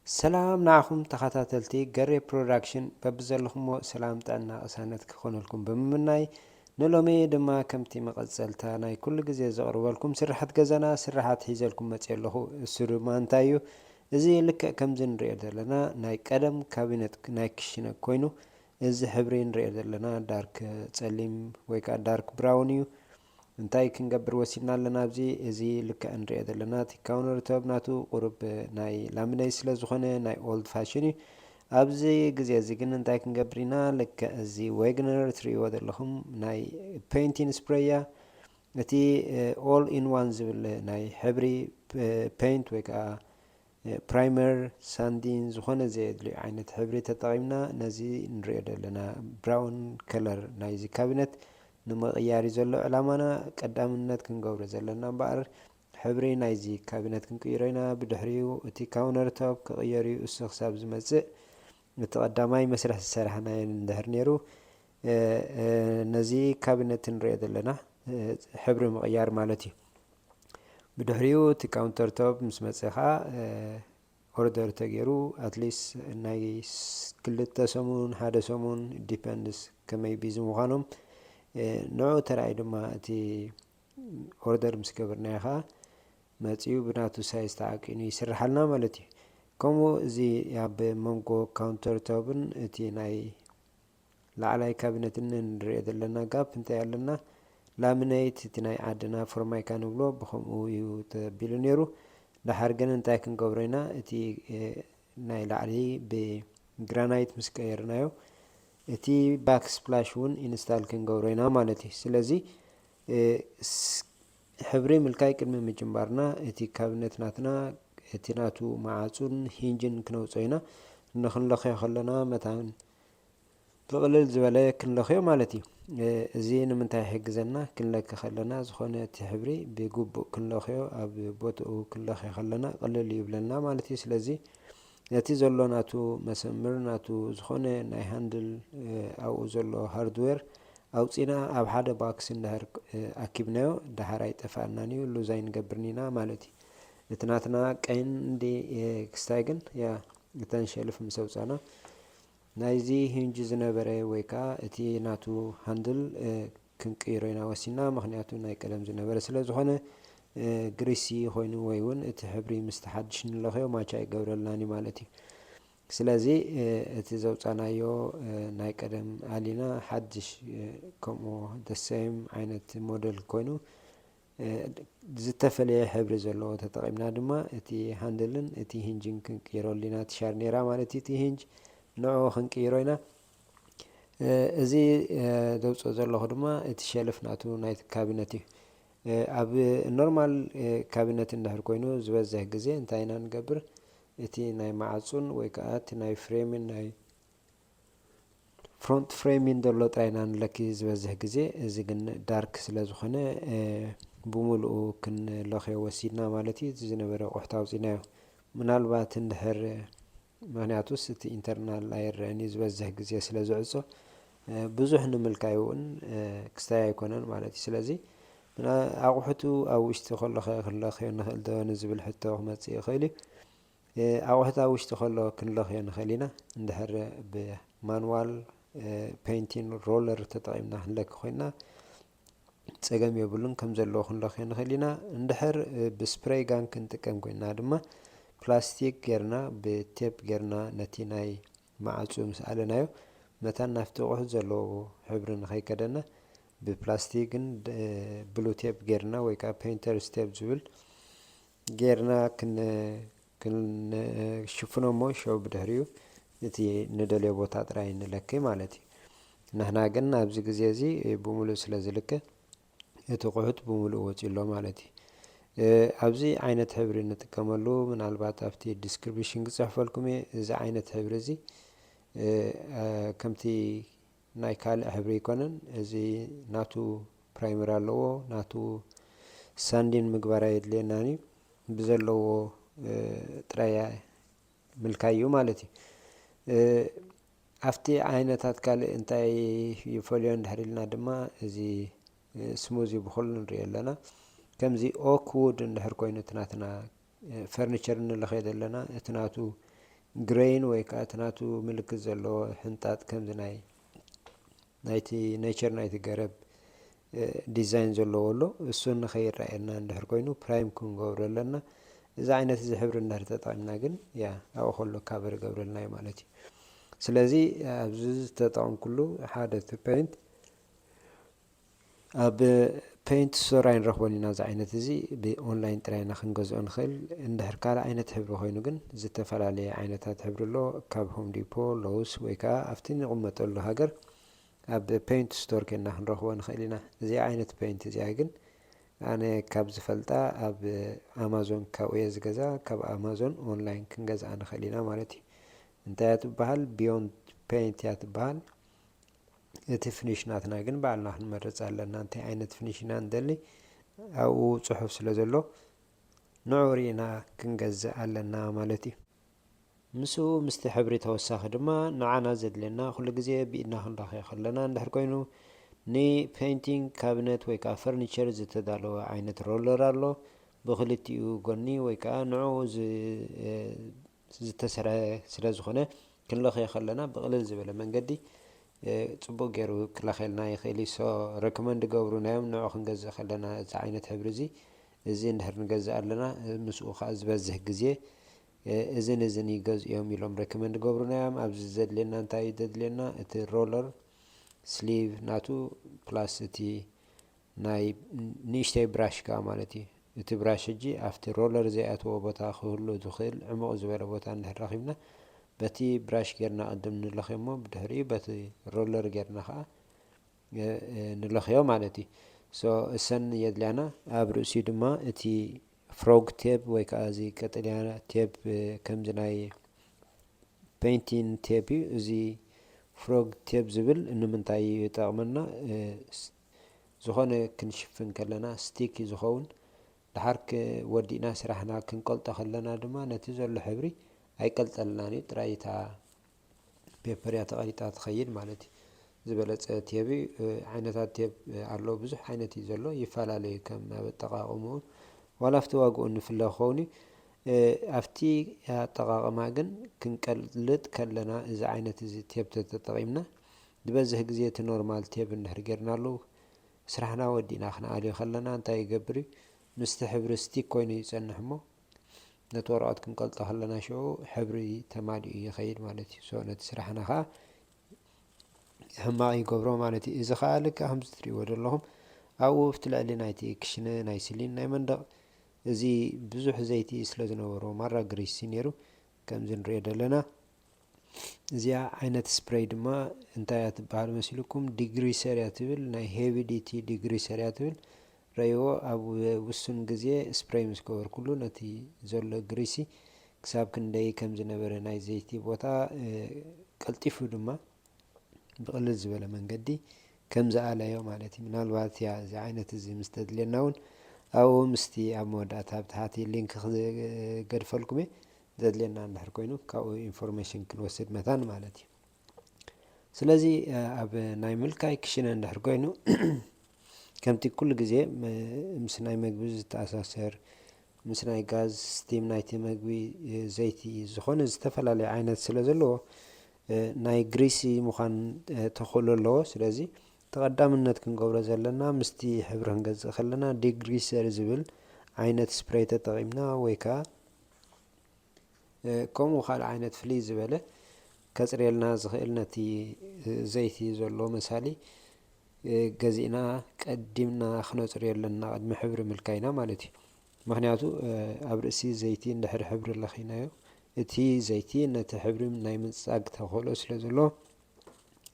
ሰላም ንዓኹም ተኸታተልቲ ገሬ ፕሮዳክሽን፣ በብዘለኹሞ ሰላም ጥዕና ቅሳነት ክኾነልኩም ብምምናይ፣ ንሎሚ ድማ ከምቲ መቐጸልታ ናይ ኩሉ ግዜ ዘቕርበልኩም ስርሓት ገዛና ስርሓት ሒዘልኩም መጽየ ኣለኹ። እሱ ድማ እንታይ እዩ? እዚ ልክዕ ከምዚ ንሪኦ ዘለና ናይ ቀደም ካቢነት ናይ ክሽነ ኮይኑ፣ እዚ ሕብሪ ንሪኦ ዘለና ዳርክ ጸሊም ወይ ከዓ ዳርክ ብራውን እዩ። እንታይ ክንገብር ወሲድና ኣለና? ኣብዚ እዚ ልክዕ ንሪኦ ዘለና እቲ ካውንተር ቶፕ ናቱ ቁሩብ ናይ ላሚነይ ስለ ዝኾነ ናይ ኦልድ ፋሽን እዩ። ኣብዚ ግዜ እዚ ግን እንታይ ክንገብር ኢና? ልክዕ እዚ ዌግነር ትርእይዎ ዘለኹም ናይ ፔይንቲን ስፕሬይ እያ። እቲ ኦል ኢን ዋን ዝብል ናይ ሕብሪ ፔይንት ወይ ከዓ ፕራይመር፣ ሳንዲን ዝኾነ ዘየድልዩ ዓይነት ሕብሪ ተጠቒምና ነዚ ንሪኦ ዘለና ብራውን ከለር ናይዚ ካቢነት ንምቕያር እዩ ዘሎ ዕላማና። ቀዳምነት ክንገብሮ ዘለና እምበኣር ሕብሪ ናይዚ ካቢነት ክንቅይሮ ኢና። ብድሕሪኡ እቲ ካውንተር ቶፕ ክቕየር እዩ። እሱ ክሳብ ዝመጽእ እቲ ቀዳማይ መስርሕ ዝሰራሕናዮ እንድሕር ነይሩ፣ እ፣ እ፣ ነዚ ካቢነት ንሪኦ ዘለና፣ እ፣ ሕብሪ ምቕያር ማለት እዩ። ብድሕሪኡ እቲ ካውንተር ቶፕ ምስ መጸ ኸዓ፣ እ፣ ኦርደር ተገይሩ ኣትሊስት ናይ ስ-፣ ክልተ ሰሙን፣ ሓደ ሰሙን፣ ዲፐንድስ ከመይ ቢዚ ምዃኖም፣ እ፣ ንዑ ተራእዩ ድማ እቲ ኦርደር ምስ ገበርናዮ ኸዓ መጺኡ ብናቱ ሳይዝ ተዓቂኑ ይስርሓልና ማለት እዩ። ከምኡ እዚ ኣብ መንጎ ካውንተር ቶፕን እቲ ናይ ላዕላይ ካቢነትን ንሪኦ ዘለና ጋፕ እንታይ ኣለና? ላሚኔት እቲ ናይ ዓድና ፎርማይካ ንብሎ ብኸምኡ እዩ ተቢሉ ነይሩ። ደሓር ግን እንታይ ክንገብሮ ኢና? እቲ፣ እ፣ ናይ ላዕሊ ብግራናይት ምስ ቀየርናዮ እቲ ባክ ስፕላሽ እውን ኢንስታል ክንገብሮ ኢና ማለት እዩ። ስለዚ፣ እ፣ ስ-፣ ሕብሪ ምልካይ ቅድሚ ምጅማርና እቲ ካቢነት ናትና እቲ ናቱ መዓጹን ሂንጅን ክነውጾ ኢና። ንክንለኽዮ ከለና መታን ብቕልል ዝበለ ክንለኽዮ ማለት እዩ። እ፣ እዚ ንምንታይ ይሕግዘና? ክንለኪ ከለና ዝኾነ እቲ ሕብሪ ብግቡእ ክንለኽዮ፣ ኣብ ቦታኡ ክንለኽዮ ከለና ቅልል ይብለና ማለት እዩ። ስለዚ ነቲ ዘሎ ናቱ መሰምር፣ ናቱ ዝኾነ ናይ ሃንድል፣ እ፣ ኣብኡ ዘሎ ሃርድዌር ኣውፂና ኣብ ሓደ ባክስ እንድሕር፣ እ፣ ኣኪብናዮ፣ ደሓር ኣይጠፍኣናን እዩ፣ ሉዝ ኣይንገብርን ኢና ማለት እዩ። እቲ ናትና ቀንዲ፣ እ፣ ክስታይ ግን፣ ያ፣ እተን ሸልፍ ምስ ኣውፃና ናይዚ ሂንጅ ዝነበረ ወይ ከዓ እቲ ናቱ ሃንድል፣ እ፣ ክንቅይሮ ኢና ወሲና፣ ምኽንያቱ ናይ ቀደም ዝነበረ ስለ ዝኾነ፣ እ፣ ግሪሲ ኮይኑ ወይ እውን እቲ ሕብሪ ምስቲ ሓድሽ ንለኽዮ ማች ኣይገብረልናን እዩ ማለት እዩ። ስለዚ፣ እ፣ እቲ ዘውፃናዮ፣ እ፣ ናይ ቀደም ኣሊና ሓድሽ፣ እ፣ ከምኡ the same ዓይነት ሞዴል ኮይኑ፣ እ፣ ዝተፈለየ ሕብሪ ዘለዎ ተጠቒምና ድማ እቲ ሃንድልን እቲ ሂንጅን ክንቅይረሉ ኢና። ትሻር ነይራ ማለት እዩ እቲ ሂንጅ፣ ንዕኡ ክንቅይሮ ኢና። እ፣ እዚ፣ እ፣ ዘውፅኦ ዘለኹ ድማ እቲ ሸልፍ ናቱ ናይቲ ካቢነት እዩ። እ፣ ኣብ ኖርማል፣ እ፣ ካቢነት እንድሕር ኮይኑ ዝበዝሕ ግዜ እንታይ ኢና ንገብር? እቲ ናይ ማዕፁን ወይ ከዓ እቲ ናይ ፍሬምን ናይ ፍሮንት ፍሬሚን ዘሎ ጥራይ ኢና ንለኪ ዝበዝሕ ግዜ። እዚ ግን ዳርክ ስለ ዝኾነ፣ እ፣ ብምሉኡ ክንለኽዮ ወሲድና ማለት እዩ። እቲ ዝነበረ ኣቑሑት ኣውፂናዮ። ምናልባት እንድሕር፣ ምኽንያቱስ እቲ ኢንተርናል ኣይረአን እዩ ዝበዝሕ ግዜ ስለ ዝዕጾ፣ እ፣ ብዙሕ ንምልካይ እውን፣ እ፣ ክስታይ ኣይኮነን ማለት እዩ። ስለዚ ምና-፣ ኣቑሑቱ ኣብ ውሽጢ ከሎ ኸ ክንለኽዮ ንኽእል ዶ ንዝብል ሕቶ ክመጽእ ይኽእል እዩ። እ፣ ኣቑሑት ኣብ ውሽጢ ከሎ ክንለኽዮ ንኽእል ኢና። እንድሕር ብማንዋል፣ እ፣ ፔይንቲን ሮለር ተጠቒምና ክንለኪ ኮይና ጸገም የብሉን፣ ከም ዘለዎ ክንለኽዮ ንኽእል ኢና። እንድሕር፣ እ፣ ብስፕሬይ ጋን ክንጥቀም ኮይና ድማ ፕላስቲክ ጌርና ብቴፕ ጌርና ነቲ ናይ ማዕጹ ምስ ኣለናዮ መታን ናብቲ ኣቑሑት ዘለዎ ሕብሪ ንኸይከደና ብፕላስቲክን፣ እ፣ ብሉ ቴፕ ጌርና ወይ ከኣ ፔይንተርስ ቴፕ ዝብል ጌርና ክን-፣ ክንሽፍኖ እሞ ሸው ብድሕሪኡ እቲ ንደልዮ ቦታ ጥራይ ንለኪ ማለት እዩ። ንሕና ግን ኣብዚ ግዜ እዚ ብምሉእ ስለ ዝልከ እቲ ኣቑሑት ብምሉእ ወጺኡ ኣሎ ማለት እዩ። እ፣ ኣብዚ ዓይነት ሕብሪ ንጥቀመሉ ምናልባት ኣብቲ ዲስክሪፕሽን ክጽሕፈልኩም እየ። እዚ ዓይነት ሕብሪ እዚ፣ እ፣ እ፣ ከምቲ ናይ ካልእ ሕብሪ ኣይኮነን። እዚ ናቱ ፕራይመር ኣለዎ፣ ናቱ ሳንዲን ምግባር ኣየድልየናን እዩ። ብዘለዎ፣ እ፣ ጥራይ ምልካይ እዩ ማለት እዩ። እ፣ ኣብቲ ዓይነታት ካልእ እንታይ ይፈልዮ እንድሕር ኢልና ድማ፣ እዚ፣ እ፣ ስሙዚ ብኹሉ ንሪኦ ኣለና። ከምዚ ኦክ ውድ እንድሕር ኮይኑ እቲ ናትና፣ እ፣ ፈርኒቸር ንለኽዮ ዘለና፣ እቲ ናቱ ግሬን ወይ ከዓ እቲ ናቱ ምልክት ዘለዎ ሕንጣጥ ከምዚ ናይ ናይቲ ኔቸር ናይቲ ገረብ ዲዛይን ዘለዎ ኣሎ። እሱ ንኸይረኣየና እንድሕር ኮይኑ ፕራይም ክንገብሮ ኣለና። እዚ ዓይነት እዚ ሕብሪ እንድሕር ተጠቒምና ግን ያ ኣብኡ ከሎ ካቨር ይገብረልና እዩ ማለት እዩ። ስለዚ ኣብዚ ዝተጠቐምኩሉ ሓደ እቲ ፔንት ኣብ ፔንት ስቶር ኣይንረኽቦን ኢና። እዚ ዓይነት እዚ ብኦንላይን ጥራይ ኢና ክንገዝኦ ንኽእል። እንድሕር ካልእ ዓይነት ሕብሪ ኮይኑ ግን ዝተፈላለየ ዓይነታት ሕብሪ ኣሎ። ካብ ሆም ዲፖ፣ ሎውስ ወይ ከዓ ኣብቲ ንቕመጠሉ ሃገር ኣብ ፔንት ስቶር ኬድና ክንረኽቦ ንኽእል ኢና። እዚኣ ዓይነት ፔንት እዚኣ ግን ኣነ ካብ ዝፈልጣ ኣብ ኣማዞን ካብኡ እየ ዝገዛ። ካብ ኣማዞን ኦንላይን ክንገዝኣ ንኽእል ኢና ማለት እዩ። እንታይ እያ ትበሃል? ቢዮንድ ፔንት እያ ትበሃል። እቲ ፍኒሽ ናትና ግን ባዕልና ክንመርፅ ኣለና። እንታይ ዓይነት ፍኒሽ ኢና ንደሊ ኣብኡ ፅሑፍ ስለ ዘሎ ንዑ ርኢና ክንገዝእ ኣለና ማለት እዩ። ምስኡ ምስቲ ሕብሪ ተወሳኺ ድማ ንዓና ዘድልየና ኩሉ ግዜ ብኢድና ክንለኽዮ ከለና እንድሕር ኮይኑ ንፔይንቲንግ ካቢነት ወይ ከዓ ፈርኒቸር ዝተዳለወ ዓይነት ሮለር ኣሎ። ብክልቲኡ ጎኒ ወይ ከዓ ንዕኡ ዝ- ዝተሰርሐ ስለ ዝኾነ ክንለኽዮ ከለና ብቕልል ዝበለ መንገዲ ፅቡቅ ገይሩ ክለኽየልና ይኽእል እዩ። ሶ ረኮመንድ ገብሩና እዮም ንዑ ክንገዝእ ከለና እዚ ዓይነት ሕብሪ እዚ እዚ እንድሕር ንገዝእ ኣለና ምስኡ ከዓ ዝበዝሕ ግዜ እዝን እዝን ይገዝኡ እዮም ኢሎም ረኮመንድ ገብሩና እዮም። ኣብዚ ዘድልየና እንታይ እዩ ዘድልየና? እቲ ሮለር ስሊቭ ናቱ ፕላስ እቲ ናይ ንእሽተይ ብራሽ ከዓ ማለት እዩ። እቲ ብራሽ ሕጂ ኣብቲ ሮለር ዘይኣትዎ ቦታ ክህሉ ዝኽእል ዕሙቕ ዝበለ ቦታ እንድሕር ረኺብና በቲ ብራሽ ጌርና ቅድም ንለኽዮ እሞ ብድሕሪኡ በቲ ሮለር ጌርና ከዓ ንለኽዮ ማለት እዩ። ሶ እሰን የድልያና። ኣብ ርእሲኡ ድማ እቲ ፍሮግ ቴብ ወይ ከዓ እዚ ቀጠልያ ቴብ ከምዚ ናይ ፔይንቲን ቴብ እዩ። እዚ ፍሮግ ቴብ ዝብል ንምንታይ ይጠቕመና? ዝኾነ ክንሽፍን ከለና ስቲክ እዩ ዝኸውን። ድሓር ወዲእና ስራሕና ክንቀልጦ ከለና ድማ ነቲ ዘሎ ሕብሪ ኣይቀልጠልናን እዩ። ጥራይ እታ ፔፐር እያ ተቐሊጣ ትኸይድ ማለት እዩ። ዝበለፀ ቴብ እዩ። ዓይነታት ቴብ ኣሎ፣ ብዙሕ ዓይነት እዩ ዘሎ፣ ይፈላለዩ ከም ኣብ ኣጠቃቕምኡ ዋላ ኣብቲ ዋግኡ ንፍለ ክኸውን እዩ። ኣብቲ ኣጠቃቕማ ግን ክንቀልጥ ከለና እዚ ዓይነት እዚ ቴብ ተተጠቒምና ዝበዝሕ ግዜ እቲ ኖርማል ቴብ እንድሕር ጌርናሉ ስራሕና ወዲእና ክንኣልዮ ከለና እንታይ ይገብር እዩ? ምስቲ ሕብሪ ስቲክ ኮይኑ ይፀንሕ እሞ ነቲ ወረቐት ክንቀልጦ ከለና ሽዑ ሕብሪ ተማሊኡ ይኸይድ ማለት እዩ። ሶ ነቲ ስራሕና ከዓ ሕማቕ ይገብሮ ማለት እዩ። እዚ ከዓ ልክዕ ከምዚ ትሪእዎ ዘለኹም ኣብኡ ኣብቲ ልዕሊ ናይቲ ክሽነ ናይ ስሊን ናይ መንደቕ እዚ ብዙሕ ዘይቲ ስለ ዝነበሮ ማራ ግሪሲ ነይሩ ከምዚ ንሪኦ ዘለና። እዚኣ ዓይነት ስፕሬይ ድማ እንታይ እያ ትበሃል መሲልኩም? ዲግሪሰር እያ ትብል፣ ናይ ሄቪ ዲቲ ዲግሪሰር እያ ትብል። ረእይዎ ኣብ ውሱን ግዜ ስፕሬይ ምስ ገበርኩሉ ነቲ ዘሎ ግሪሲ ክሳብ ክንደይ ከም ዝነበረ ናይ ዘይቲ ቦታ ቀልጢፉ ድማ ብቕልል ዝበለ መንገዲ ከም ዝኣለዮ ማለት እዩ። ምናልባት እያ እዚ ዓይነት እዚ ምስ ተድልየና እውን ኣብኡ ምስቲ ኣብ መወዳእታ ኣብ ታሕቲ ሊንክ ክገድፈልኩም እየ። ዘድልየና እንድሕር ኮይኑ ካብኡ ኢንፎርሜሽን ክንወስድ መታን ማለት እዩ። ስለዚ ኣብ ናይ ምልካይ ክሽነ እንድሕር ኮይኑ ከምቲ ኩሉ ግዜ ምስ ናይ መግቢ ዝተኣሳሰር ምስ ናይ ጋዝ ስቲም ናይቲ መግቢ ዘይቲ ዝኾነ ዝተፈላለየ ዓይነት ስለ ዘለዎ ናይ ግሪሲ ምዃን ተኽእሎ ኣለዎ። ስለዚ ተቐዳምነት ክንገብሮ ዘለና ምስቲ ሕብሪ ክንገዝእ ከለና ዲግሪሰር ዝብል ዓይነት ስፕሬይ ተጠቒምና ወይ ከዓ ከምኡ ካልእ ዓይነት ፍልይ ዝበለ ከፅርየልና ዝኽእል ነቲ ዘይቲ ዘሎ መሳሊ ገዚእና ቀዲምና ክነፅርዮ ኣለና ቅድሚ ሕብሪ ምልካይና ማለት እዩ። ምክንያቱ ኣብ ርእሲ ዘይቲ እንድሕር ሕብሪ ለኺናዮ እቲ ዘይቲ ነቲ ሕብሪ ናይ ምንፃግ ተኽእሎ ስለ ዘለዎ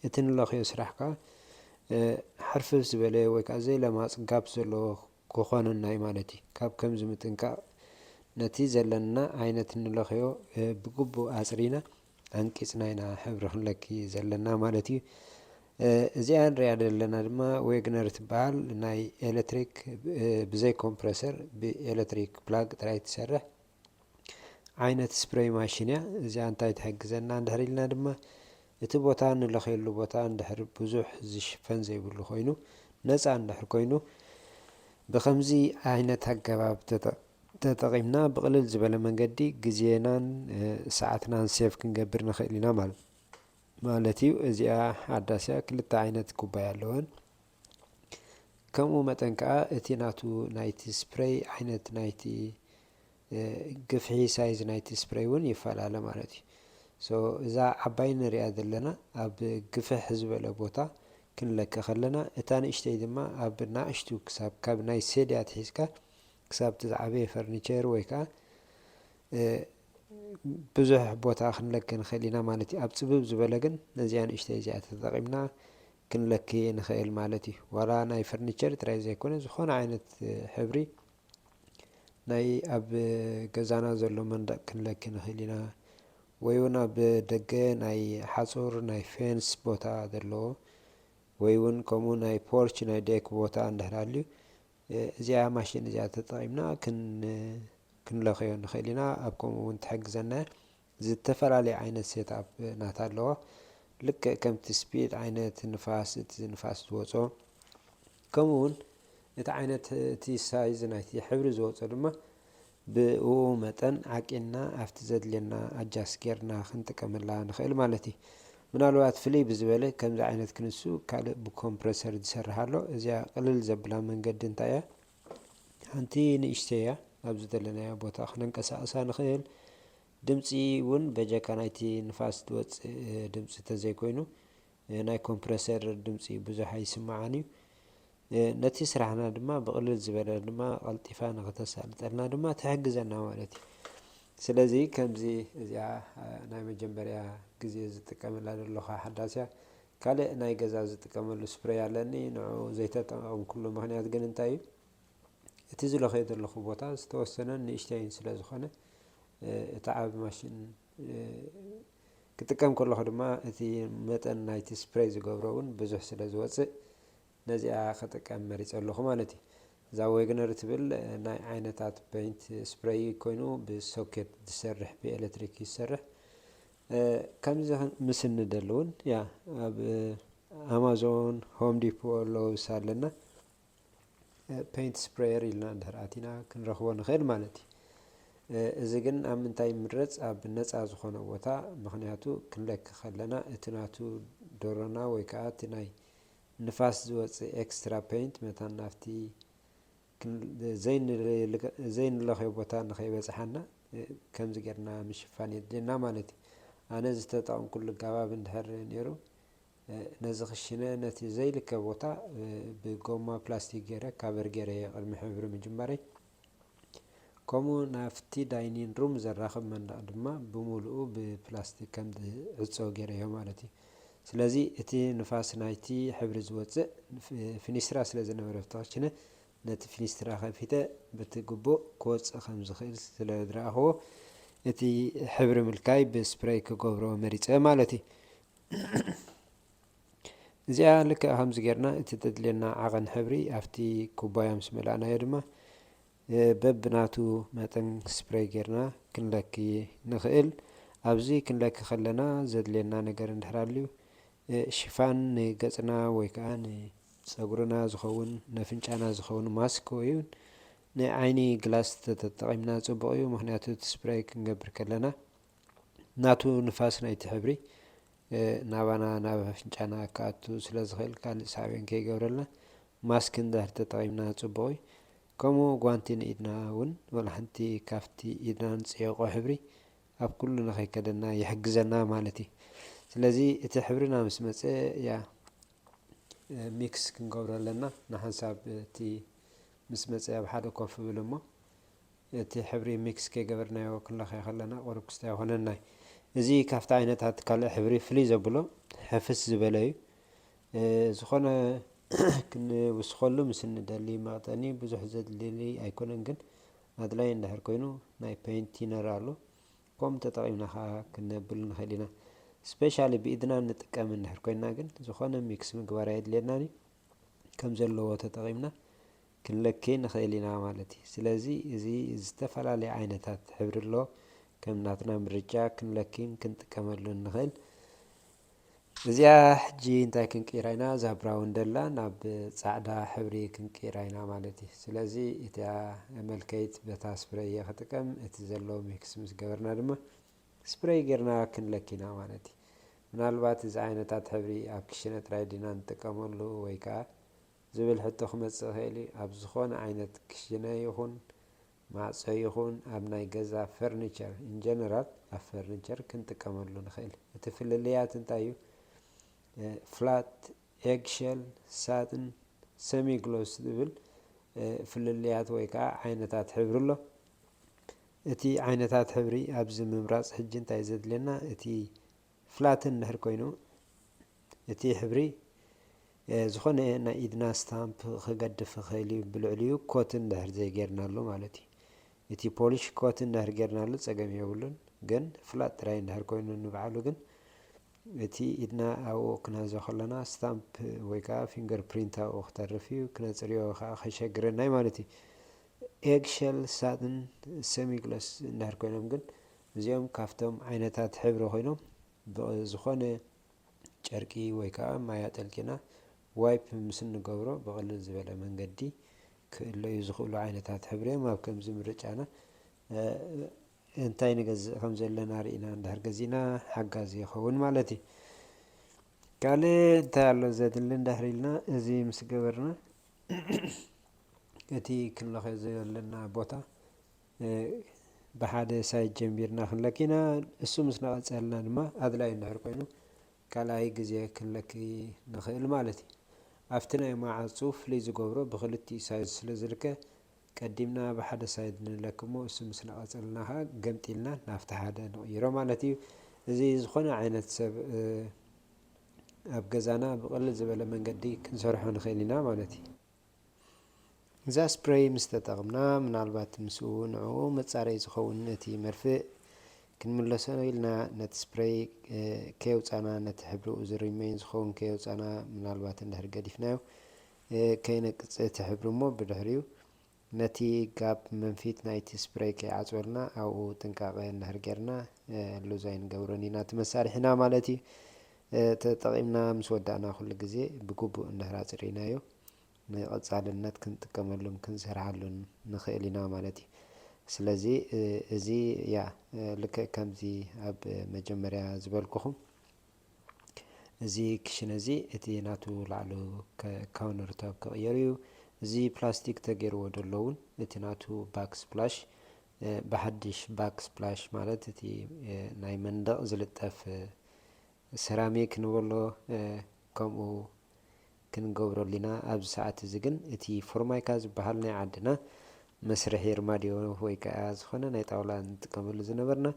እቲ ንለኽዮ ስራሕ ከዓ ሕርፍፍ ዝበለ ወይ ከዓ ዘይለማፅ ጋፕ ዘለዎ ክኾነና እዩ ማለት እዩ። ካብ ከምዚ ምጥንቃቕ ነቲ ዘለና ዓይነት እንለኽዮ ብግቡእ ኣፅሪና ኣንቂፅና ኢና ሕብሪ ክንለኪ ዘለና ማለት እዩ። እዚኣ ንሪኣ ዘለና ድማ ዌግነር ትበሃል ናይ ኤሌክትሪክ ብዘይ ኮምፕረሰር ብኤሌክትሪክ ፕላግ ጥራይ ትሰርሕ ዓይነት ስፕሬይ ማሽን እያ። እዚኣ እንታይ ትሕግዘና እንድሕር ኢልና ድማ እቲ ቦታ ንለኽየሉ ቦታ እንድሕር ብዙሕ ዝሽፈን ዘይብሉ ኮይኑ ነፃ እንድሕር ኮይኑ ብከምዚ ዓይነት ኣገባብ ተጠ- ተጠቒምና ብቕልል ዝበለ መንገዲ ግዜናን ሰዓትናን ሴቭ ክንገብር ንኽእል ኢና ማለት ማለት እዩ። እዚኣ ሓዳስያ ክልተ ዓይነት ኩባያ ኣለወን። ከምኡ መጠን ከዓ እቲ ናቱ ናይቲ ስፕሬይ ዓይነት ናይቲ ግፍሒ ሳይዝ ናይቲ ስፕሬይ እውን ይፈላለ ማለት እዩ። እዛ ዓባይ ንሪኣ ዘለና ኣብ ግፍሕ ዝበለ ቦታ ክንለኪ ከለና እታ ንእሽተይ ድማ ኣብ ናእሽቱ ክሳብ ካብ ናይ ሴድያ ትሒዝካ ክሳብ እቲ ዝዓበየ ፈርኒቸር ወይ ከዓ ብዙሕ ቦታ ክንለኪ ንኽእል ኢና ማለት እዩ። ኣብ ፅብብ ዝበለ ግን ነዚኣ ንእሽተይ እዚኣ ተጠቒምና ክንለኪ ንኽእል ማለት እዩ። ዋላ ናይ ፈርኒቸር ጥራይ ዘይኮነ ዝኾነ ዓይነት ሕብሪ ናይ ኣብ ገዛና ዘሎ መንደቕ ክንለኪ ንኽእል ኢና። ወይ እውን ኣብ ደገ ናይ ሓፁር ናይ ፌንስ ቦታ ዘለዎ ወይ እውን ከምኡ ናይ ፖርች ናይ ዴክ ቦታ እንድሕር ሃልዩ እዚኣ ማሽን እዚኣ ተጠቒምና ክንለኸዮ ንኽእል ኢና። ኣብ ከምኡ እውን ትሕግዘና ዝተፈላለየ ዓይነት ሴትኣፕ ናታ ኣለዋ። ልክዕ ከምቲ ስፒድ ዓይነት ንፋስ እቲ ንፋስ ዝወፅኦ ከምኡ እውን እቲ ዓይነት እቲ ሳይዝ ናይቲ ሕብሪ ዝወፅኦ ድማ ብኡ መጠን ዓቂንና ኣብቲ ዘድልየና ኣጃስ ጌርና ክንጥቀመላ ንኽእል ማለት እዩ። ምናልባት ፍልይ ብዝበለ ከምዚ ዓይነት ክንሱ ካልእ ብኮምፕረሰር ዝሰርሕ ኣሎ። እዚኣ ቅልል ዘብላ መንገዲ እንታይ እያ? ሓንቲ ንእሽተይ እያ። ኣብ ዝደለናዮ ቦታ ክነንቀሳቕሳ ንኽእል። ድምፂ እውን በጀካ ናይቲ ንፋስ ዝወፅእ ድምፂ ተዘይኮይኑ ናይ ኮምፕረሰር ድምፂ ብዙሕ ኣይስማዓን እዩ። ነቲ ስራሕና ድማ ብቕልል ዝበለ ድማ ቀልጢፋ ንክተሳልጠልና ድማ ትሕግዘና ማለት እዩ። ስለዚ ከምዚ እዚኣ ናይ መጀመርያ ግዜ ዝጥቀመላ ዘለኹ ሓዳስያ ካልእ ናይ ገዛ ዝጥቀመሉ ስፕሬይ ኣለኒ። ንዑ ዘይተጠቐምኩሉ ምኽንያት ግን እንታይ እዩ? እቲ ዝለኸዮ ዘለኹ ቦታ ዝተወሰነን ንእሽተይን ስለ ዝኾነ እቲ ዓቢ ማሽን ክጥቀም ከለኹ ድማ እቲ መጠን ናይቲ ስፕሬይ ዝገብሮ እውን ብዙሕ ስለ ዝወፅእ ነዚኣ ክጥቀም መሪፀ ኣለኹ ማለት እዩ። እዛ ዌግነር ትብል ናይ ዓይነታት ፔይንት ስፕሬይ ኮይኑ ብሶኬት ዝሰርሕ ብኤሌክትሪክ ይሰርሕ። ከምዚ ምስ እንደሊ እውን ያ ኣብ ኣማዞን ሆም ዲፖ ሎውስ ኣለና ፔይንት ስፕሬየር ኢልና እንድሕር ኣቲና ክንረኽቦ ንኽእል ማለት እዩ። እዚ ግን ኣብ ምንታይ ይምረፅ? ኣብ ነፃ ዝኾነ ቦታ። ምኽንያቱ ክንለኪ ከለና እቲ ናቱ ዶሮና ወይ ከዓ እቲ ናይ ንፋስ ዝወፅእ ኤክስትራ ፔይንት መታን ናብቲ ዘይንለኸዮ ቦታ ንኸይበፅሓና ከምዚ ጌርና ምሽፋን የድልየና ማለት እዩ። ኣነ ዝተጠቐምኩሉ ኣገባብ እንድሕር ነይሩ ነዚ ክሽነ ነቲ ዘይልከ ቦታ ብጎማ ፕላስቲክ ገይረ ካቨር ገይረ እየ ቅድሚ ሕብሪ ምጅማረይ። ከምኡ ናብቲ ዳይኒን ሩም ዘራኽብ መንደቕ ድማ ብምሉኡ ብፕላስቲክ ከም ዝዕጸው ገይረዮ ማለት እዩ። ስለዚ እቲ ንፋስ ናይቲ ሕብሪ ዝወጽእ ፊኒስትራ ስለ ዝነበረ ኣብቲ ክሽነ ነቲ ፊኒስትራ ከፊተ በቲ ግቡእ ክወጽእ ከም ዝኽእል ስለ ዝረኣኽዎ እቲ ሕብሪ ምልካይ ብስፕሬይ ክገብሮ መሪጸ ማለት እዩ። እዚኣ ልክዕ ከምዚ ጌርና እቲ ዘድልየና ዓቐን ሕብሪ ኣብቲ ኩባያ ምስ መላእናዮ ድማ በብናቱ መጠን ስፕሬይ ጌርና ክንለኪ ንኽእል። ኣብዚ ክንለኪ ከለና ዘድልየና ነገር እንድሕር ኣልዩ ሽፋን ንገጽና ወይ ከዓ ንጸጉርና ዝኸውን ነፍንጫና ዝኸውን ማስክ ወይ እውን ናይ ዓይኒ ግላስ ተተጠቒምና ጽቡቕ እዩ። ምኽንያቱ እቲ ስፕሬይ ክንገብር ከለና ናቱ ንፋስ ናይቲ ሕብሪ ናባና ናብ ኣፍንጫና ክኣቱ ስለ ዝኽእል ካልእ ሳዕቤን ከይገብረልና ማስክ እንድሕር ተጠቒምና ጽቡቕ እዩ። ከምኡ ጓንቲ ንኢድና እውን ወላ ሓንቲ ካብቲ ኢድና ንጽየቖ ሕብሪ ኣብ ኩሉ ንኸይከደና ይሕግዘና ማለት እዩ። ስለዚ እቲ ሕብርና ምስ መጸ ያ ሚክስ ክንገብሮ ኣለና። ንሓንሳብ እቲ ምስ መጸ ኣብ ሓደ ኮፍ ብል እሞ እቲ ሕብሪ ሚክስ ከይገበርናዮ ክንለኸዮ ከለና ቁሩብ ክስታይ ይኾነና እዩ። እዚ ካብቲ ዓይነታት ካልእ ሕብሪ ፍልይ ዘብሎ ሕፍስ ዝበለ እዩ። ዝኾነ ክንውስኸሉ ምስ እንደሊ መቕጠኒ ብዙሕ ዘድልየኒ ኣይኮነን፣ ግን ኣድላይ እንድሕር ኮይኑ ናይ ፔይንት ቲነር ኣሎ። ከምኡ ተጠቒምና ከዓ ክነብል ንኽእል ኢና። ስፔሻሊ ብኢድና ንጥቀም እንድሕር ኮይና ግን ዝኾነ ሚክስ ምግባር ኣየድልየናን እዩ። ከም ዘለዎ ተጠቒምና ክንለኪ ንኽእል ኢና ማለት እዩ። ስለዚ እዚ ዝተፈላለየ ዓይነታት ሕብሪ ኣሎ። ከም ናትና ምርጫ ክንለኪን ክንጥቀመሉን ንኽእል። እዚኣ ሕጂ እንታይ ክንቅይራ ኢና? እዛ ብራውን ደላ ናብ ጻዕዳ ሕብሪ ክንቅይራ ኢና ማለት እዩ። ስለዚ እቲኣ መልከይት በታ ስፕረይ እየ ክጥቀም፣ እቲ ዘሎ ሚክስ ምስ ገበርና ድማ ስፕረይ ጌርና ክንለኪና ማለት እዩ። ምናልባት እዚ ዓይነታት ሕብሪ ኣብ ክሽነ ጥራይ ዲና ንጥቀመሉ ወይ ከዓ ዝብል ሕቶ ክመጽእ ይኽእል እዩ። ኣብ ዝኾነ ዓይነት ክሽነ ይኹን ማዕጾ ይኹን ኣብ ናይ ገዛ ፈርኒቸር፣ in general ኣብ ፈርኒቸር ክንጥቀመሉ ንኽእል። እቲ ፍልልያት እንታይ እዩ? ፍላት፣ ኤግሸል፣ ሳጥን፣ ሰሚ ግሎስ ዝብል ፍልልያት ወይ ከዓ ዓይነታት ሕብሪ ኣሎ። እቲ ዓይነታት ሕብሪ ኣብዚ ምምራፅ ሕጂ እንታይ ዘድልየና? እቲ ፍላትን እንድሕር ኮይኑ እቲ ሕብሪ ዝኾነ ናይ ኢድና ስታምፕ ክገድፍ ይኽእል እዩ። ብልዕሊኡ ኮት እንድሕር ዘይጌርናሉ ማለት እዩ። እቲ ፖሊሽ ኮት እንድሕር ጌርናሉ ፀገም የብሉን። ግን ፍላት ጥራይ እንድሕር ኮይኑ ንባዕሉ ግን እቲ ኢድና ኣብኡ ክነሕዞ ከለና ስታምፕ ወይ ከዓ ፊንገር ፕሪንት ኣብኡ ክተርፍ እዩ። ክነፅርዮ ከዓ ከሸግረና እዩ ማለት እዩ። ኤግሸል፣ ሳጥን፣ ሰሚግሎስ እንድሕር ኮይኖም ግን እዚኦም ካብቶም ዓይነታት ሕብሪ ኮይኖም ብዝኾነ ጨርቂ ወይ ከዓ ማይ ኣጠልቂና ዋይፕ ምስ እንገብሮ ብቕልል ዝበለ መንገዲ ክእለዩ ዝኽእሉ ዓይነታት ሕብሪ እዮም። ኣብ ከምዚ ምርጫና እንታይ ንገዝእ ከም ዘለና ርኢና እንድሕር ገዚእና ሓጋዚ ይኸውን ማለት እዩ። ካልእ እንታይ ኣሎ ዘድሊ እንድሕር ኢልና እዚ ምስ ገበርና እቲ ክንለኽዮ ዘለና ቦታ ብሓደ ሳይድ ጀሚርና ክንለኪና እሱ ምስ ነቐፀልና ድማ ኣድላይ እንድሕር ኮይኑ ካልኣይ ግዜ ክንለኪ ንኽእል ማለት እዩ። ኣብቲ ናይ ማዕፁ ፍልይ ዝገብሮ ብክልቲኡ ሳይድ ስለ ዝልከ ቀዲምና ብሓደ ሳይድ ንለክሞ እሱ ምስ ነቐፀልና ከዓ ገምጢልና ናብቲ ሓደ ንቕይሮ ማለት እዩ። እዚ ዝኾነ ዓይነት ሰብ ኣብ ገዛና ብቕልል ዝበለ መንገዲ ክንሰርሖ ንኽእል ኢና ማለት እዩ። እዛ ስፕሬይ ምስ ተጠቕምና ምናልባት ምስኡ ንዕኡ መጻረይ ዝኸውን እቲ መርፍእ ክንምለሶ ኢልና ነቲ ስፕሬይ ከየውጻና ነቲ ሕብሪኡ ዝሪመይን ዝኸውን ከየውጻና ምናልባት እንድሕር ገዲፍናዮ ከይነቅጽ እቲ ሕብሪ እሞ ብድሕሪኡ ነቲ ጋፕ መንፊት ናይቲ ስፕሬይ ከይዓጽወልና ኣብኡ ጥንቃቐ እንድሕር ጌርና ሉዝ ኣይንገብሮን ኢና እቲ መሳርሒና ማለት እዩ። ተጠቒምና ምስ ወዳእና ኩሉ ግዜ ብግቡእ እንድሕር ኣጽሪናዮ ንቐጻልነት ክንጥቀመሉን ክንሰርሓሉን ንኽእል ኢና ማለት እዩ። ስለዚ እዚ ያ ልክዕ ከምዚ ኣብ መጀመርያ ዝበልኩኹም እዚ ክሽነ እዚ እቲ ናቱ ላዕሉ ካውነር ቶፕ ክቕየር እዩ። እዚ ፕላስቲክ ተገይርዎ ዘሎ እውን እቲ ናቱ ባክ ስፕላሽ ብሓድሽ ባክ ስፕላሽ ማለት እቲ ናይ መንደቕ ዝልጠፍ ሰራሚክ ንበሎ ከምኡ ክንገብረሉ ኢና። ኣብዚ ሰዓት እዚ ግን እቲ ፎርማይካ ዝበሃል ናይ ዓድና መስርሒ ርማድዮ ወይ ከዓ ዝኾነ ናይ ጣውላ ንጥቀመሉ ዝነበርና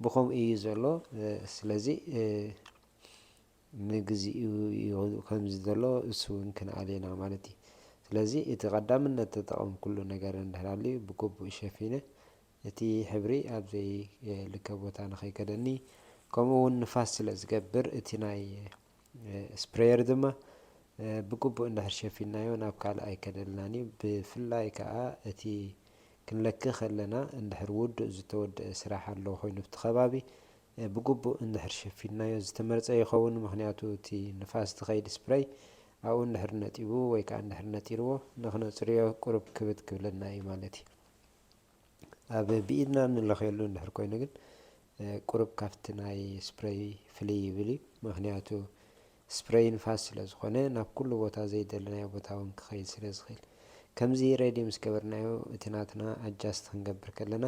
ብኸምኡ እዩ ዘሎ። ስለዚ ንግዚኡ እዩ ከምዚ ዘሎ እሱ እውን ክንኣል ኢና ማለት እዩ። ስለዚ እቲ ቀዳምነት ተጠቐምኩሉ ነገር እንድሕር ኣልዩ ብግቡእ ሸፊነ እቲ ሕብሪ ኣብ ዘይልከ ቦታ ንኸይከደኒ ከምኡ እውን ንፋስ ስለ ዝገብር እቲ ናይ ስፕሬየር ድማ ብግቡእ እንድሕር ሸፊንናዮ ናብ ካልእ ኣይከደልናን እዩ። ብፍላይ ከዓ እቲ ክንለኪ ከለና እንድሕር ውዱእ ዝተወደአ ስራሕ ኣሎ ኮይኑ ኣብቲ ከባቢ ብግቡእ እንድሕር ሸፊንናዮ ዝተመርፀ ይኸውን። ምኽንያቱ እቲ ንፋስ ዝኸይድ ስፕሬይ ኣብኡ እንድሕር ነጢቡ ወይ ከዓ እንድሕር ነጢርዎ ንኽነፅርዮ ቁሩብ ክብድ ክብለና እዩ ማለት እዩ። ኣብ ብኢድና እንለኽየሉ እንድሕር ኮይኑ ግን ቁሩብ ካብቲ ናይ ስፕሬይ ፍልይ ይብል እዩ። ምኽንያቱ ስፕሬይ ንፋስ ስለ ዝኾነ ናብ ኩሉ ቦታ ዘይደለናዮ ቦታ እውን ክኸይድ ስለ ዝኽእል። ከምዚ ሬዲ ምስ ገበርናዮ እቲ ናትና ኣጃስት ክንገብር ከለና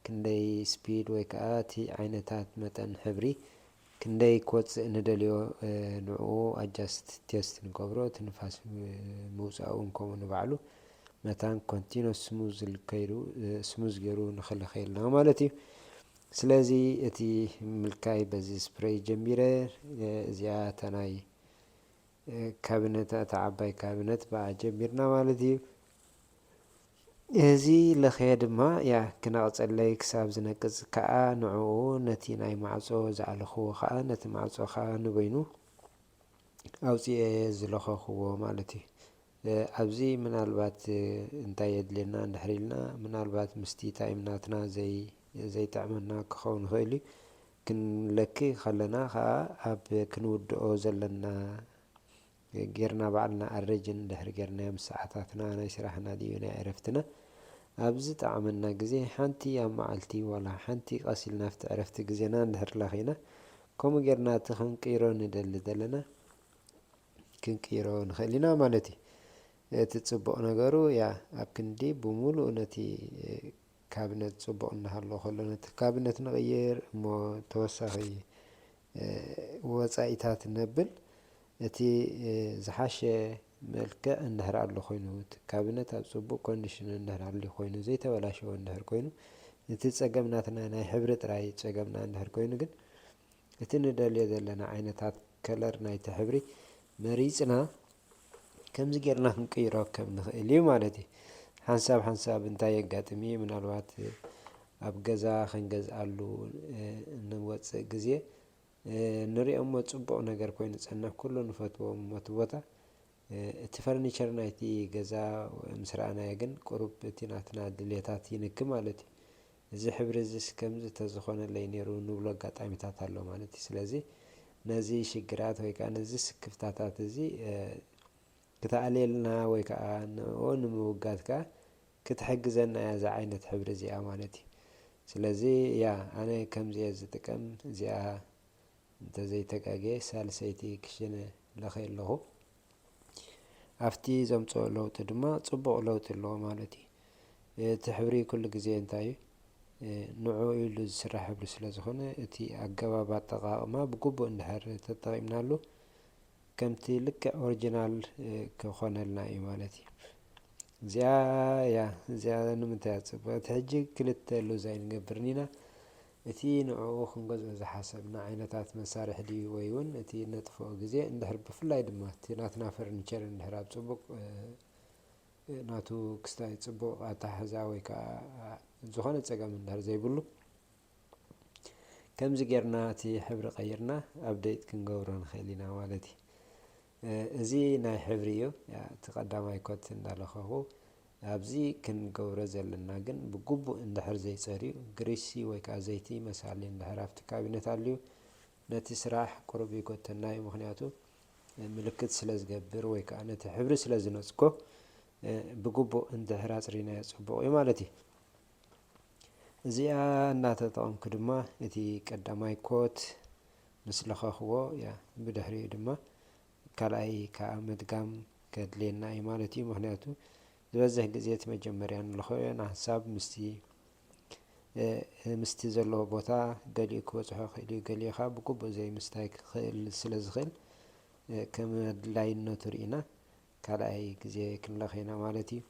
ክንደይ ስፒድ ወይ ከዓ እቲ ዓይነታት መጠን ሕብሪ ክንደይ ክወፅእ ንደልዮ ንዕኡ ኣጃስት ቴስት ንገብሮ። እቲ ንፋስ ምውፃኡ እውን ከምኡ ንባዕሉ መታን ኮንቲኖስ ስሙዝ ከይዱ ስሙዝ ገይሩ ንኽልኸየልና ማለት እዩ። ስለዚ እቲ ምልካይ በዚ ስፕሬይ ጀሚረ እዚኣ እታ ናይ ካቢነት እታ ዓባይ ካቢነት ብኣ ጀሚርና ማለት እዩ። እዚ ለኸየ ድማ ያ ክነቕፀለይ ክሳብ ዝነቅፅ ከዓ ንዕኡ ነቲ ናይ ማዕፆ ዝኣለኽዎ ከዓ ነቲ ማዕፆ ከዓ ንበይኑ ኣውፅኤ ዝለኸኽዎ ማለት እዩ። ኣብዚ ምናልባት እንታይ የድልየና እንድሕር ኢልና ምናልባት ምስቲ ታይም ናትና ዘይጥዕመና ክኸውን ይኽእል እዩ። ክንለኪ ከለና ከዓ ኣብ ክንውድኦ ዘለና ጌርና ባዕልና ኣረጅን ድሕሪ ጌርናዮም ሰዓታትና ናይ ስራሕና ድዩ ናይ ዕረፍትና ኣብ ዝጠዓመና ግዜ ሓንቲ ኣብ መዓልቲ ዋላ ሓንቲ ቀስ ኢልና ኣብቲ ዕረፍቲ ግዜና እንድሕር ለኺና ከምኡ ጌርና እቲ ክንቅይሮ ንደሊ ዘለና ክንቅይሮ ንኽእል ኢና ማለት እዩ። እቲ ጽቡቕ ነገሩ ያ ኣብ ክንዲ ብምሉኡ ነቲ ካቢነት ጽቡቕ እናሃለዎ ከሎ ነቲ ካቢነት ንቕይር እሞ ተወሳኺ ወፃኢታት ነብል እቲ ዝሓሸ መልክዕ እንድሕር ኣሎ ኮይኑ እቲ ካቢነት ኣብ ፅቡቅ ኮንዲሽን እንድሕር ኣሎ ኮይኑ ዘይተበላሸወ እንድሕር ኮይኑ እቲ ፀገም ናትና ናይ ሕብሪ ጥራይ ፀገምና እንድሕር ኮይኑ ግን እቲ ንደልዮ ዘለና ዓይነታት ከለር ናይቲ ሕብሪ መሪፅና ከምዚ ጌርና ክንቅይሮ ከም ንኽእል እዩ ማለት እዩ። ሓንሳብ ሓንሳብ እንታይ የጋጥም እዩ ምናልባት ኣብ ገዛ ክንገዝኣሉ እንወፅእ ግዜ ንሪኦ እሞ ፅቡቕ ነገር ኮይኑ ፀንሕ ኩሉ ንፈትዎ እሞ እቲ ቦታ እቲ ፈርኒቸር ናይቲ ገዛ ምስ ረኣናዮ ግን ቁሩብ እቲ ናትና ድልየታት ይንኪ ማለት እዩ። እዚ ሕብሪ እዚስ ከምዚ ተዝኾነለይ ነይሩ ንብሎ ኣጋጣሚታት ኣሎ ማለት እዩ። ስለዚ ነዚ ሽግራት ወይ ከዓ ነዚ ስክፍታታት እዚ ክተኣልየልና ወይ ከዓ ንኡ ንምውጋድ ከዓ ክትሕግዘና እያ እዛ ዓይነት ሕብሪ እዚኣ ማለት እዩ። ስለዚ ያ ኣነ ከምዚ እየ ዝጥቀም እዚኣ እንተዘይተጋግየ ሳልሰይቲ ክሽነ ለኸየ ኣለኹ። ኣብቲ ዘምፅኦ ለውጢ ድማ ፅቡቕ ለውጢ ኣለዎ ማለት እዩ። እቲ ሕብሪ ኩሉ ግዜ እንታይ እዩ ንዑ ኢሉ ዝስራሕ ሕብሪ ስለ ዝኾነ እቲ ኣገባብ ኣጠቓቕማ ብግቡእ እንድሕር ተጠቒምናሉ ከምቲ ልክዕ ኦሪጂናል ክኾነልና እዩ ማለት እዩ። እዚኣ እያ እዚኣ ንምንታይ እያ ፅቡቅ እቲ ሕጂ ክልተ ሉዝ ኣይንገብርን ኢና እቲ ንዕኡ ክንገዝኦ ዝሓሰብና ዓይነታት መሳርሒ ድዩ ወይ እውን እቲ ነጥፍኦ ግዜ እንድሕር ብፍላይ ድማ እቲ ናትና ፈርኒቸር እንድሕር ኣብ ፅቡቅ ናቱ ክስታይ ፅቡቅ ኣተሓሕዛ ወይ ከዓ ዝኾነ ፀገም እንድሕር ዘይብሉ ከምዚ ጌርና እቲ ሕብሪ ቀይርና ኣፕደይት ክንገብሮ ንኽእል ኢና ማለት እዩ። እዚ ናይ ሕብሪ እዩ እቲ ቀዳማይ ኮት እንዳለኸኹ ኣብዚ ክንገብሮ ዘለና ግን ብግቡእ እንድሕር ዘይፀርዩ ግሪሲ ወይ ከዓ ዘይቲ መሳሊ እንድሕር ኣብቲ ካቢነት ኣልዩ ነቲ ስራሕ ቁሩብ ይጎተና እዩ ምክንያቱ ምልክት ስለ ዝገብር ወይ ከዓ ነቲ ሕብሪ ስለ ዝነፅጎ ብግቡእ እንድሕር ኣፅሪናዮ ፅቡቕ እዩ ማለት እዩ። እዚኣ እናተጠቐምኩ ድማ እቲ ቀዳማይ ኮት ምስ ለኸኽዎ እያ ብድሕሪኡ ድማ ካልኣይ ከዓ ምድጋም ከድልየና እዩ ማለት እዩ። ምክንያቱ ዝበዝሕ ግዜ እቲ መጀመርያ ንለኸዮ ንሓንሳብ ምስቲ ምስቲ ዘለዎ ቦታ ገሊኡ ክበፅሖ ክእል እዩ፣ ገሊኡ ከዓ ብግቡእ ዘይምስታይ ክኽእል ስለ ዝኽእል ከም ኣድላይነቱ ርኢና ካልኣይ ግዜ ክንለኽ ኢና ማለት እዩ።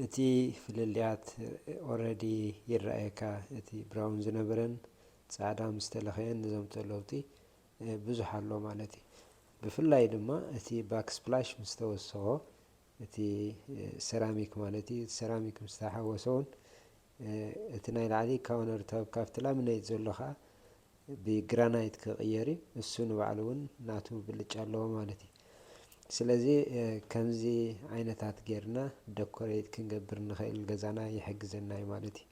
እቲ ፍልልያት ኦረዲ ይረኣየካ፣ እቲ ብራውን ዝነበረን ፃዕዳ ምስ ተለኸየን ንዘምፅኦ ለውጢ ብዙሕ ኣሎ ማለት እዩ። ብፍላይ ድማ እቲ ባክስፕላሽ ምስ ተወሰኾ እቲ ሰራሚክ ማለት እዩ፣ ሰራሚክ ምስ ተሓወሰ እውን እቲ ናይ ላዕሊ ካውነር ቶፕ ካብቲ ላሚነይት ዘሎ ከዓ ብግራናይት ክቕየር እዩ። እሱ ንባዕሉ እውን ናቱ ብልጫ ኣለዎ ማለት እዩ። ስለዚ ከምዚ ዓይነታት ጌርና ደኮሬት ክንገብር ንኽእል ገዛና ይሕግዘና እዩ ማለት እዩ።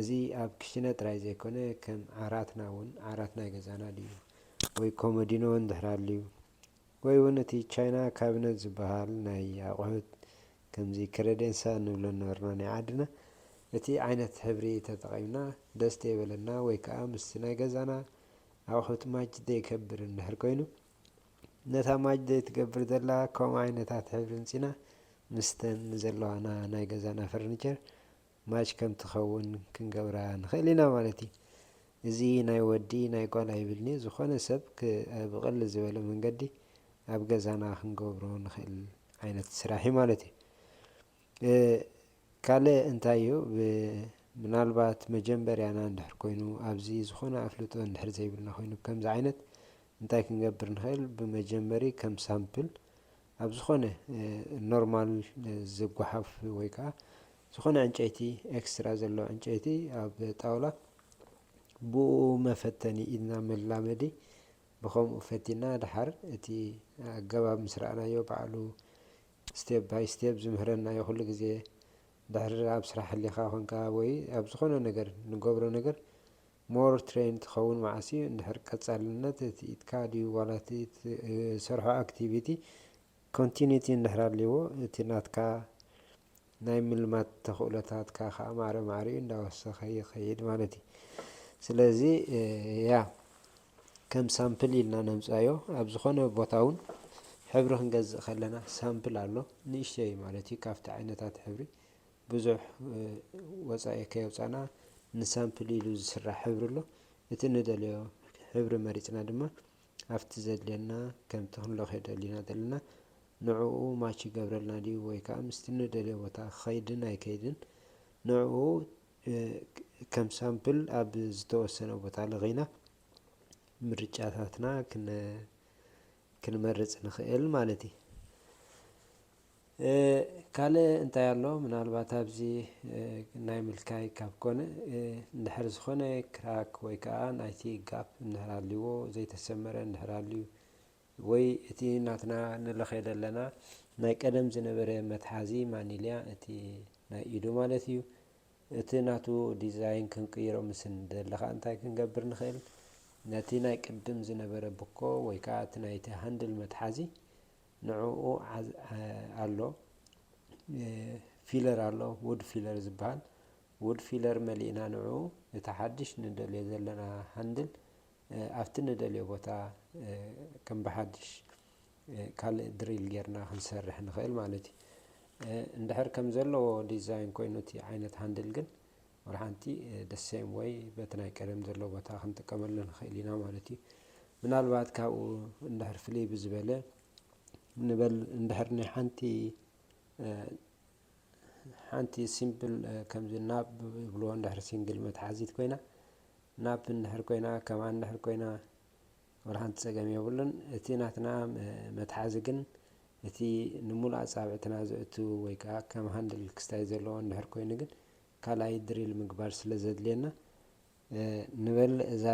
እዚ ኣብ ክሽነ ጥራይ ዘይኮነ ከም ዓራትና እውን ዓራት ናይ ገዛና ድዩ ወይ ኮመዲኖ እንድሕር ኣልዩ ወይ እውን እቲ ቻይና ካቢነት ዝበሃል ናይ ኣቑሑት ከምዚ ክረዴንሳ ንብሎ ነበርና ናይ ዓድና እቲ ዓይነት ሕብሪ ተጠቒምና ደስ ዘይበለና ወይ ከዓ ምስቲ ናይ ገዛና ኣቑሑት ማች ዘይከብር እንድሕር ኮይኑ ነታ ማች ዘይትገብር ዘላ ከምኡ ዓይነታት ሕብሪ እንፂና ምስተን ዘለዋና ናይ ገዛና ፈርኒቸር ማች ከም ትኸውን ክንገብራ ንኽእል ኢና ማለት እዩ። እዚ ናይ ወዲ ናይ ጓል ኣይብልኒ፣ ዝኾነ ሰብ ብቕል ዝበለ መንገዲ ኣብ ገዛና ክንገብሮ ንኽእል ዓይነት ስራሕ እዩ ማለት እዩ። ካልእ እንታይ እዩ፣ ምናልባት መጀመርያና እንድሕር ኮይኑ ኣብዚ ዝኾነ ኣፍልጦ እንድሕር ዘይብልና ኮይኑ ከምዚ ዓይነት እንታይ ክንገብር ንኽእል፣ ብመጀመሪ ከም ሳምፕል ኣብ ዝኾነ ኖርማል ዝጓሓፍ ወይ ከዓ ዝኾነ ዕንጨይቲ ኤክስትራ ዘሎ ዕንጨይቲ ኣብ ጣውላ ብኡ መፈተኒ ኢድና መላመዲ ብኸምኡ ፈቲና ደሓር እቲ ኣገባብ ምስ ረኣናዮ ባዕሉ ስቴፕ ባይ ስቴፕ ዝምህረና እዩ ኩሉ ግዜ ድሕሪ ኣብ ስራሕ ህሊኻ ኮንካ ወይ ኣብ ዝኾነ ነገር ንገብሮ ነገር more trained ትኸውን መዓስ እዩ? እንድሕር ቀጻልነት እቲ ኢድካ ድዩ ዋላ እቲ ትሰርሖ activity continuity እንድሕር ኣልዎ፣ እቲ ናትካ ናይ ምልማድ ተኽእሎታትካ ከዓ ማዕረ ማዕሪኡ እንዳወሰኸ ይኸይድ ማለት እዩ። ስለዚ ያ ከም ሳምፕል ኢልና ነምፅኣዮ። ኣብ ዝኾነ ቦታ እውን ሕብሪ ክንገዝእ ከለና ሳምፕል ኣሎ፣ ንእሽተይ ማለት እዩ። ካብቲ ዓይነታት ሕብሪ ብዙሕ ወፃኢ ከየውፃና ንሳምፕል ኢሉ ዝስራሕ ሕብሪ ኣሎ። እቲ ንደልዮ ሕብሪ መሪፅና ድማ ኣብቲ ዘድልየና ከምቲ ክንለኽዮ ደሊና ዘለና ንዕኡ ማች ይገብረልና ድዩ ወይ ከዓ ምስቲ ንደልዮ ቦታ ክኸይድን ኣይከይድን ንዕኡ ከም ሳምፕል ኣብ ዝተወሰነ ቦታ ለኺና ምርጫታትና ክንመርፅ ንኽእል ማለት እዩ። ካልእ እንታይ ኣሎ? ምናልባት ኣብዚ ናይ ምልካይ ካብ ኮነ እንድሕር ዝኾነ ክራክ ወይ ከዓ ናይቲ ጋፕ እንድሕር ኣልዎ ዘይተሰመረ እንድሕር ኣልዩ ወይ እቲ ናትና ንለኸ ዘለና ናይ ቀደም ዝነበረ መትሓዚ ማኒልያ እቲ ናይ ኢዱ ማለት እዩ። እቲ ናቱ ዲዛይን ክንቅይሮ ምስ እንደለኻ እንታይ ክንገብር ንኽእል? ነቲ ናይ ቅድም ዝነበረ ብኮ ወይ ከዓ እቲ ናይቲ ሃንድል መትሓዚ ንዕኡ ኣሎ ፊለር ኣሎ፣ ውድ ፊለር ዝበሃል ውድ ፊለር መሊእና ንዕኡ እቲ ሓድሽ ንደልዮ ዘለና ሃንድል ኣብቲ ንደልዮ ቦታ ከም ብሓድሽ ካልእ ድሪል ጌርና ክንሰርሕ ንኽእል ማለት እዩ። እንድሕር ከም ዘለዎ ዲዛይን ኮይኑ እቲ ዓይነት ሃንድል ግን ወላ ሓንቲ ደሴም ወይ በቲ ናይ ቀደም ዘሎ ቦታ ክንጥቀመሉ ንኽእል ኢና ማለት እዩ። ምናልባት ካብኡ እንድሕር ፍልይ ብዝበለ ንበል እንድሕር ናይ ሓንቲ ሓንቲ ሲምፕል ከምዚ ናብ ይብልዎ እንድሕር ሲንግል መትሓዚት ኮይና ናብ እንድሕር ኮይና ከማን እንድሕር ኮይና ወላ ሓንቲ ጸገም የብሉን። እቲ ናትና መትሓዚ ግን እቲ ንሙሉእ ኣጻብዕትና ዘእቱ ወይ ከዓ ከም ሃንድል ክስታይ ዘለዎ እንድሕር ኮይኑ ግን ካልኣይ ድሪል ምግባር ስለ ዘድልየና ንበል እዛ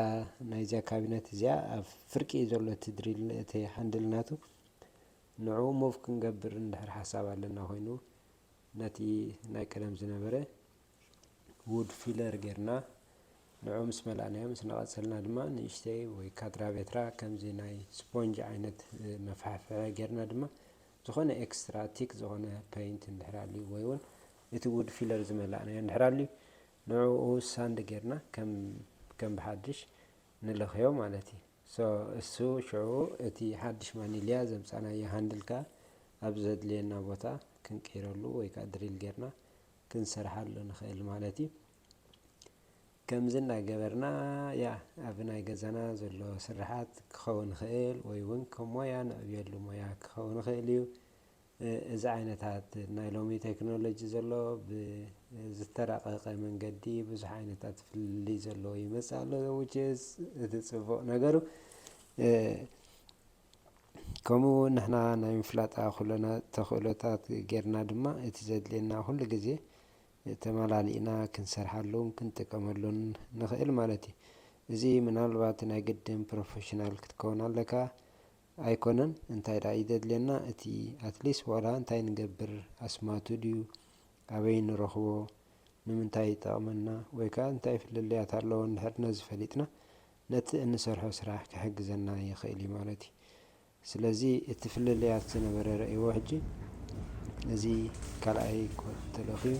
ናይዚኣ ካቢነት እዚኣ ኣብ ፍርቂ ዘሎ እቲ ድሪል እቲ ሃንድል ናቱ ንዕኡ ሙቭ ክንገብር እንድሕር ሓሳብ ኣለና ኮይኑ ነቲ ናይ ቀደም ዝነበረ ውድ ፊለር ጌርና ንዕኡ ምስ መላእናዮ ምስ ነቐጸልና ድማ ንእሽተይ ወይ ካድራ ቤትራ ከምዚ ናይ ስፖንጅ ዓይነት መፋሕፍሒ ጌርና ድማ ዝኾነ ኤክስትራ ቲክ ዝኾነ ፔይንት እንድሕር ኣልዩ ወይ እውን እቲ ውድ ፊለር ዝመላእናዮ እንድሕር ኣልዩ ንዕኡ ሳንድ ጌርና ከም ከም ብሓድሽ ንለኽዮ ማለት እዩ። ሶ እሱ ሽዑ እቲ ሓድሽ ማኒልያ ዘምጻናዮ ሃንድል ከኣ ኣብ ዘድልየና ቦታ ክንቅይረሉ ወይ ከኣ ድሪል ጌርና ክንሰርሓሉ ንኽእል ማለት እዩ። ከምዚ እናገበርና ያ ኣብ ናይ ገዛና ዘሎ ስርሓት ክኸውን ይኽእል ወይ እውን ከም ሞያ ንዕብየሉ ሞያ ክኸውን ይኽእል እዩ። እዚ ዓይነታት ናይ ሎሚ ቴክኖሎጂ ዘሎ ብዝተራቐቐ መንገዲ ብዙሕ ዓይነታት ፍልልይ ዘለዎ ይመፅእ ኣሎ። ውጭ እቲ ፅቡቕ ነገሩ ከምኡ ንሕና ናይ ምፍላጣ ኩለና ተኽእሎታት ጌርና ድማ እቲ ዘድልየና ኩሉ ግዜ ተመላሊእና ክንሰርሓሉን ክንጥቀመሉን ንኽእል ማለት እዩ። እዚ ምናልባት ናይ ግድን ፕሮፌሽናል ክትከውን ኣለካ ኣይኮነን። እንታይ ደኣ እዩ ዘድልየና? እቲ ኣትሊስት ዋላ እንታይ ንገብር ኣስማቱ ድዩ? ኣበይ ንረኽቦ? ንምንታይ ይጠቕመና? ወይ ከዓ እንታይ ፍልልያት ኣለዎ? እንድሕር ነዚ ፈሊጥና ነቲ እንሰርሖ ስራሕ ክሕግዘና ይኽእል እዩ ማለት እዩ። ስለዚ እቲ ፍልልያት ዝነበረ ረእይዎ ሕጂ እዚ ካልኣይ ኮድ ተለኽዩ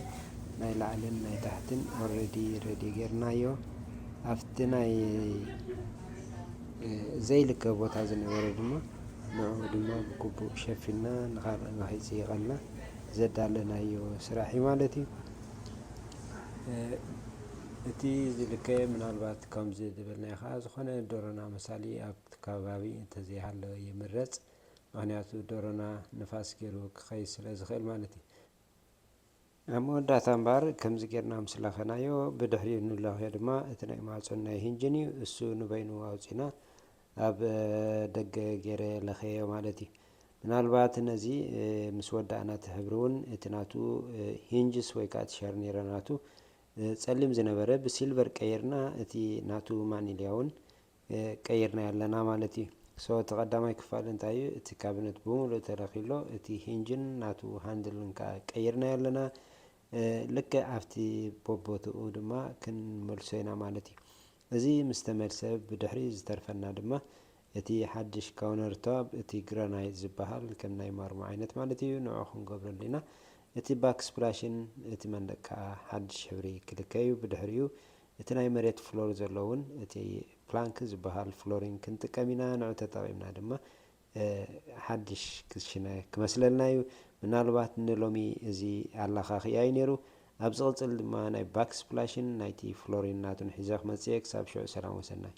ናይ ላዕልን ናይ ታሕትን ኦረዲ ሬዲ ጌርናዮ። ኣብቲ ናይ ዘይልከ ቦታ ዝነበረ ድማ ንዕኡ ድማ ብግቡእ ሸፊንና ንኻልእ ንኸይፅይቐልና ዘዳለናዮ ስራሕ እዩ ማለት እዩ። እቲ ዝልከ ምናልባት ከምዚ ዝበልናዮ ከዓ ዝኾነ ዶሮና መሳሊ ኣብ ከባቢ እንተዘይሃለወ ይምረፅ። ምኽንያቱ ዶሮና ንፋስ ገይሩ ክኸይድ ስለ ዝኽእል ማለት እዩ። ኣብ መወዳእታ እምበኣር ከምዚ ጌርና ምስ ለኸናዮ ብድሕሪኡ ንለኽዮ ድማ እቲ ናይ ማዕጾን ናይ ሂንጅን እዩ። እሱ ንበይኑ ኣውጺና ኣብ ደገ ገይረ ለኸዮ ማለት እዩ። ምናልባት ነዚ ምስ ወዳእና እቲ ሕብሪ እውን እቲ ናቱ ሂንጅስ ወይ ከዓ እቲ ሸርኒረ ናቱ ጸሊም ዝነበረ ብሲልቨር ቀይርና እቲ ናቱ ማኒልያ እውን ቀይርናዮ ኣለና ማለት እዩ። So እቲ ቀዳማይ ክፋል እንታይ እዩ? እቲ ካቢነት ብምሉእ ተለኺሎ እቲ ሂንጅን ናቱ ሃንድልን ከዓ ቀይርናዮ ኣለና። ልክዕ ኣብቲ ቦቦትኡ ድማ ክንመልሶ ኢና ማለት እዩ። እዚ ምስ ተመልሰ ብድሕሪ ዝተርፈና ድማ እቲ ሓድሽ countertop፣ እቲ granite ዝበሃል ከም ናይ ማርሞ ዓይነት ማለት እዩ፣ ንዑ ክንገብረሉ ኢና። እቲ backsplash ን እቲ መንደቅ ከዓ ሓድሽ ሕብሪ ክልከ እዩ። ብድሕሪኡ እቲ ናይ መሬት floor ዘሎ እውን እቲ plank ዝበሃል flooring ክንጥቀም ኢና። ንዑ ተጠቒምና ድማ ሓድሽ ክሽነ ክመስለልና እዩ። ምናልባት ንሎሚ እዚ ኣለኻኺኣ እዩ ነይሩ። ኣብ ዝቕፅል ድማ ናይ backsplash ን ናይቲ flooring ናቱን ሒዘ ክመፅእ እየ። ክሳብ ሽዑ ሰላም ወሰናይ።